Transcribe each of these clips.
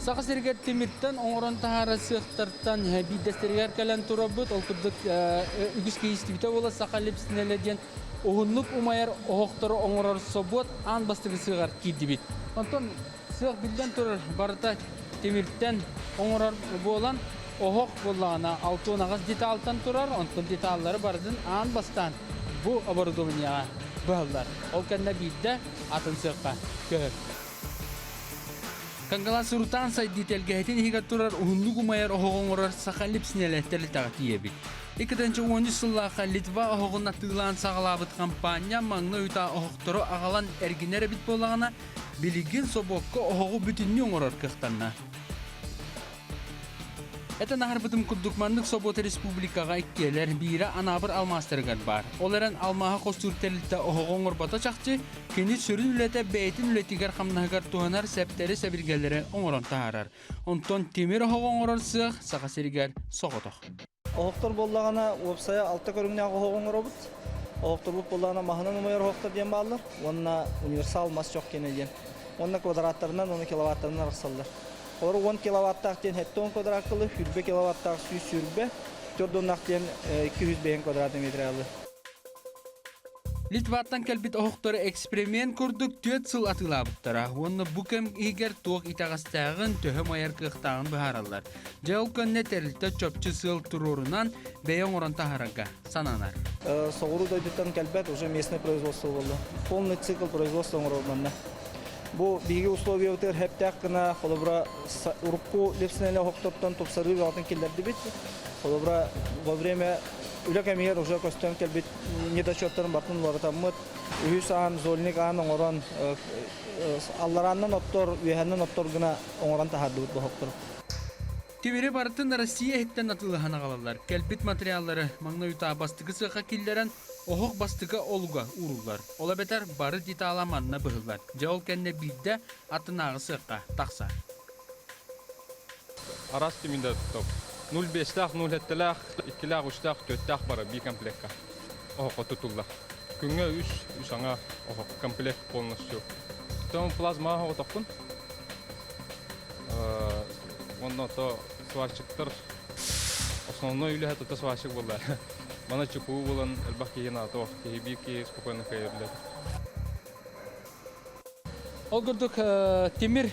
Саха сиригэр тимиртэн оҥорон таһаарар сыахтартан биирдэстэригэр кэлэн турарбыт. Ол курдук үгүс киһи истибитэ буолар Саха Липснеле диэн уһуннук умайар оһохтору оҥорор собуот аан бастакы сыаҕар киирдибит. Онтон сыах биллэн турар барыта тимиртэн оҥорор буолан оһох буоллаҕына 68 деталтан турар, онтон деталлары барытын аан бастаан бу оборудованиеҕа быһаллар. Ол кэннэ биирдэ атын сыахха көһөр. Кангалас урутаан сайдыы тэлгэһэтин иһигэр турар уһуннук умайар оһоҕу оҥорор Саха Липснеле тэрилтэҕэ тиийэбит. 2013 сыллаахха Литва оһоҕун атыылаан саҕалаабыт хампаанньа маҥнай утаа оһохтору аҕалан эргинэр эбит буоллаҕына, билигин собуокка оһоҕу бүтүннүү оҥорор кыахтанна. Этэн аһарбытым курдук маннык собуот республикаҕа иккиэлэр, биирэ Анаабыр алмаастарыгар баар. Ол эрэн алмааһы хостуур тэрилтэ оһоҕу оҥорбото чахчы, кини сүрүн үлэтэ бэйэтин үлэтигэр-хамнаһыгар туһанар сэптэри-сэбиргэлэри оҥорон таһаарар. Онтон тимир оһоҕу оҥорор сыах Саха сиригэр соҕотох. Оһохтор буоллаҕына, уопсайа алта көрүҥнээх оһоҕу оҥоробут. Оһохторбут буоллаҕына маһынан умайар оһохтор диэн бааллар уонна универсал мас чох киэнэ диэн. Уонна квадраттарынан уонна киловаттарынан арахсаллар. Олору 10 киловаттаах диэн 70 квадрат кылы, 120 киловаттаах 120, 4 диэн 205 квадратный метр алы. Литваттан кэлбит оһохтору эксперимент курдук түөрт сыл атыылаабыттара уонна бу кэм иһигэр туох итэҕэстээҕин, төһө майар кыахтааҕын быһаараллар. Дьэ ол кэннэ тэрилтэ чопчу сыал туруорунан бэйэ оҥорон таһаарарга сананар. Соҕуруу дойдуттан кэлбэт уже местное производство буолла. Полный цикл производства оҥорор манна. Бу биһиги условиябытыгар хэптээх гына, холобура, урукку лепсинэлэ оһохтортон тупсарыы бөҕөтүн киллэрдибит. Холобура, во время үлэ кэмигэр уже көстөн кэлбит недочеттарын бартын уларытаммыт, үһүс аан, зольник аан оҥорон, алларааннан оттор, үөһэннэн оттор гына оҥорон таһаардыбыт бу оһохтору. Тимири барытын Россия иһиттэн атыылаһан аҕалаллар. Кэлбит материаллары маҥнай утаа бастакы сыахха киллэрэн, оһох бастакы олуга ууруллар. Ол эбэтэр бары детала манна быһыллар. Дьэ ол кэннэ биирдэ аттынааҕы сыахха тахсар. Араас тимирдэ топ. 0,5-лээх, 0,7-лээх, 2-лээх, 3-лээх, 4-тээх бары биир комплекка оһоххо тутуллар. Күҥҥэ үс, үс аҥа оһох комплект полностью. Потом плазма оһоҕотохпун. Онно то сварщиктар основной үлэһэ тута сварщик буолла. Мана чукуу булан элбэх киһи наата киһи биир киһи спокойно кыайырлар. Ол курдук тимир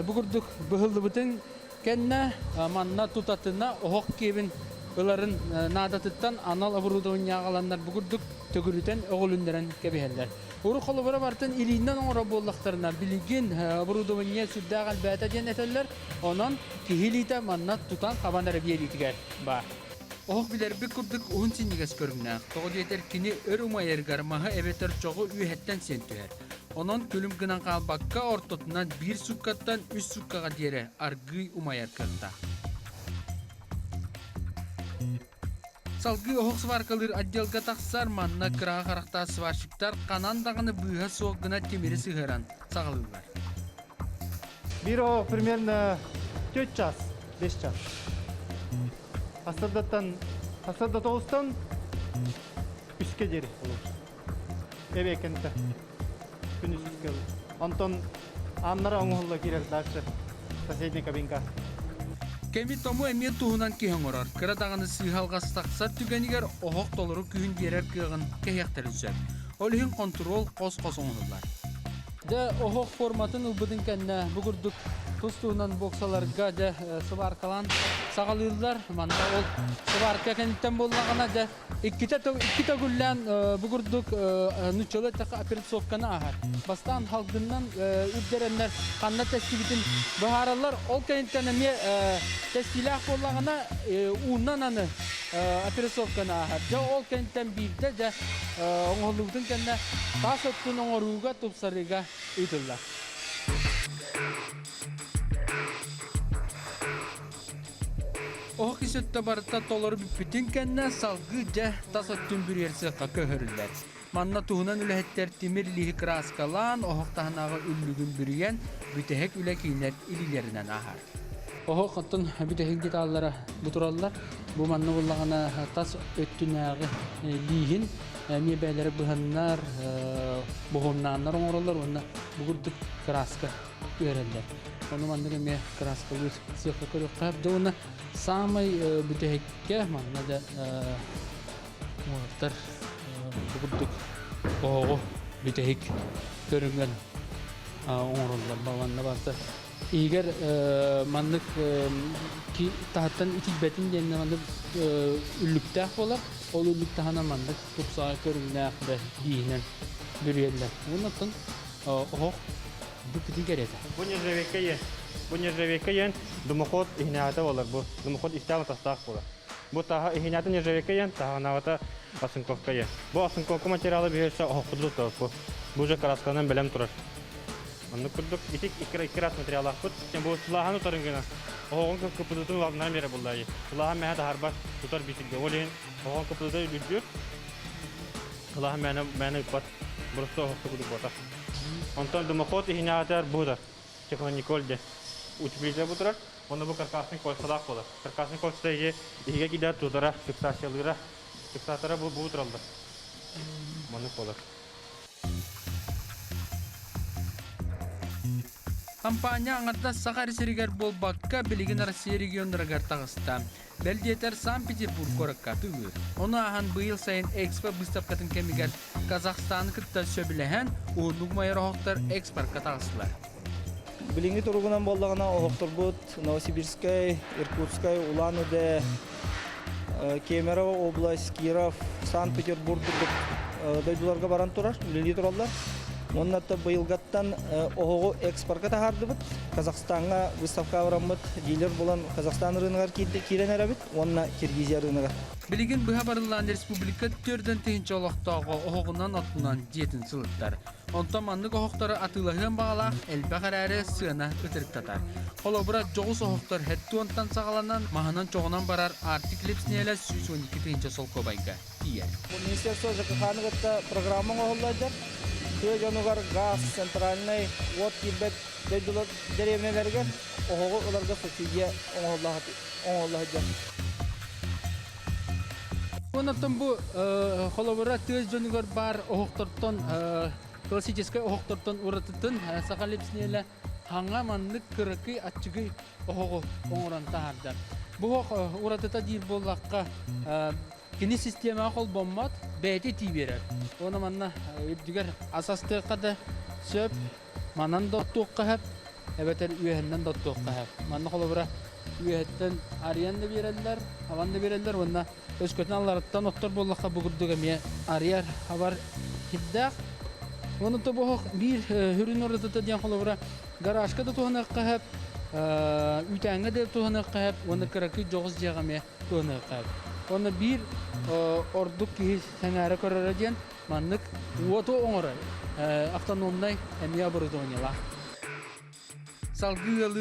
бу курдук быһыллыбытын кэннэ манна тутатына оһох киэбин ыларын наадатыттан анал оборудование аҕаланнар бу курдук төгүрүтэн өҕүлүннэрэн кэбиһэллэр. Урут холобура барытын илиинэн оҥорор буоллахтарына билигин оборудование сүрдээх элбээтэ диэн этэллэр. Онон киһи илиитэ манна тутан хабан эрэ биэриитигэр баар. Оһох билэрбит курдук уһун синньигэс көрүҥнээх. Тоҕо диэтэр кини өр умайарыгар маһы эбэтэр чоҕу үөһэттэн сиэн түһэр. Онон күлүм гынан хаалбакка ортотунан биир сууккаттан үс сууккаҕа диэри аргыый умайар кыахтаах. Салгыы оһох сваркалыыр отделга тахсар, манна кыраҕа харахтаах сварщиктар ханан даҕаны быыһа суох гына тимири сыһыаран саҕалыыллар. Биир оһох примерно 4 час, 5 час. Сарсыардаттан сарсыарда тоҕустан үскэ диэри олорор. Эбиэккэнтэ күнүс үскэ Онтон ааннара оҥоһулла киирэр дальше соседний кабинка. Кэми тому эмиэ туһунан киһи оҥорор. Кыра даҕаны сыыһа-алҕас тахсар түгэнигэр оһох толору күүһүн биэрэр кыаҕын кэһиэхтэрин сөп. Ол иһин хонтуруол хос-хос оҥоһуллар. Дьэ, оһох форматын ылбытын кэннэ бу курдук тус-туһунан боксаларга дьэ сыбааркалаан саҕалыыллар. Манна ол сыбаарка кэнниттэн буоллаҕына дьэ иккитэ икки төгүллээн бу курдук нуччалыы эттэххэ операционканы ааһар. Бастаан халгыннан үрдэрэннэр ханна тэстибитин быһаараллар. Ол кэнниттэн эмиэ тэстиилээх буоллаҕына ууннан аны операционканы ааһар. Дьэ ол кэнниттэн биирдэ дьэ оҥоһуллубутун кэннэ таас өттүн оҥорууга, тупсарыыга ыытыллар. Оһох ис өттө барыта толору бүппүтүн кэннэ салгыы дьэ тас өттүн бүрүйэр сыахха көһөрүллэр. Манна туһунан үлэһиттэр тимир лииһи кырааскалаан, оһох таһынааҕы үллүгүн бүрүйэн, бүтэһик үлэ кинилэр илиилэринэн ааһар. Оһох оттон бүтэһик деталлара бу тураллар. Бу манна буллаҕына тас өттүнээҕи лииһин эмиэ бэйэлэрэ быһаннар, боһуомнааннар оҥороллор уонна бу курдук кырааска үөрэллэр. Ону маннык эмиэ кырааскалыыр сыахха көрүөххэ. Дьэ уонна саамай бүтэһиккэ манна да уолаттар бу курдук оһоҕу бүтэһик көрүҥүн оҥороллор. Манна барыта иһигэр маннык таһыттан итийбэтин диэннэ маннык үллүктээх буолар. Ол үллүк таһынан маннык тупсаҕай көрүҥнээх да бииһинэн бүрүйэллэр. Уонна оһох бүппүтүн кэриэтэ. Бу нержавейка иэн. Бу нержавейка иэн дымоход иһинээҕитэ буолар бу. Дымоход истээх тастаах буолар. Бу таһа иһинээти нержавейка иэн, таһаҕынаабата осынковка иэн. Бу осынковка материалы биһиэхэ оһохпутун туттабыт бу. Бу уже красканан бэлэм турар. Оннук курдук ити икки раз материалаахпыт. Бу сылааһын утарын гына оһоҕун кыппытытын улаатыннаран биэрэ буллаайы. Сылааһын мэһэ таһарбат тутар бисиргэ. Ол иһин оһоҕун кыппытыта үрдүр. Сылааһын мээнэ мээнэ ыппат. Просто оһохто курдук буотах. Онтон дымоход иһинээҕитэр бу Технониколь диэн утеплитель бу турар. Онно бу каркасный кольцалаах буолар. Каркасный кольцата иһи иһигэ киирэр тутара, фиксациялыыра, фиксатора бу бу тураллар. Маннык буолар. Хампаанньа аҥардас Саха сиригэр буолбакка, билигин Россия регионнарыгар таҕыста. Бэл диэтэр Санкт-Петербург куоракка атыылыыр. Ону ааһан быйыл сайын Экспо быыстапкатын кэмигэр Казахстаны кытта сөбүлэһэн, уһуннук умайар оһохтор экспортка таҕыстылар. Билиҥҥи туругунан буоллаҕына оһохторбут Новосибирскай, Иркутскай, Улан-Удэ, Кемерово область, Киров, Санкт-Петербург курдук дойдуларга баран турар, үлэлии тураллар. Уонна быйылгаттан оһоҕу экспортка таһаардыбыт. Казахстаҥҥа выставка бараммыт, дилер булан Казахстан рыногар киирэн эрэбит уонна Киргизия рыногар. Билигин быһа барыллаан республика 4000 олохтооҕо оһоҕунан оттунан дьиэтин сылыттар. Онтон маннык оһохтору атыылаһыан баҕалаах элбэх эрээри сыана ытырыктатар. Холобура, дьоҕус оһохтор хэттуонтан саҕаланан маһынан-чоҕунан барар Арктик Липснелэ 112 тыһыынча солкуобайга тиийэр. Министерство ЖКХ-ны кытта программа оҥоһуллар. Тыа дьонугар газ, центральнай уот киирбэт дойдулар дэриэбинэлэригэр оһоҕу ыларга субсидия оҥоһулла сылдьар. Онтон бу холобура тыа дьонугар баар оһохтортон классическай оһохтортон уратытын Саха Липснелэ хаҥа маннык кыракый аччыгый оһоҕу оҥорон таһаарда. Бу оһох уратыта диир буоллахха кини систиэмэҕэ холбоммот, бэйэтэ итии биэрэр. Уонна манна үрдүгэр ас астыахха да сөп, манан да оттуохха сөп, эбэтэр үөһэннэн да оттуохха сөп. Манна холобура үөһэттэн арыйан да биэрэллэр, абан да биэрэллэр уонна өскөтүн аллараттан оттор буоллахха бу курдук эмиэ арыйар абар кирдээх. Уонна тобоһох биир хүрүн уратыта диэн холобура гаражка да туһаныахха сөп, үүтээҥҥэ да туһаныахха сөп уонна кыракый дьоҕус дьиэҕэ эмиэ туһаныахха сөп. Уонна биир ордук киһи сэҥээрэ көрөрө диэн маннык уоту оҥорор автономнай эмиэ оборудованиелаах. Салгыы ыалыы.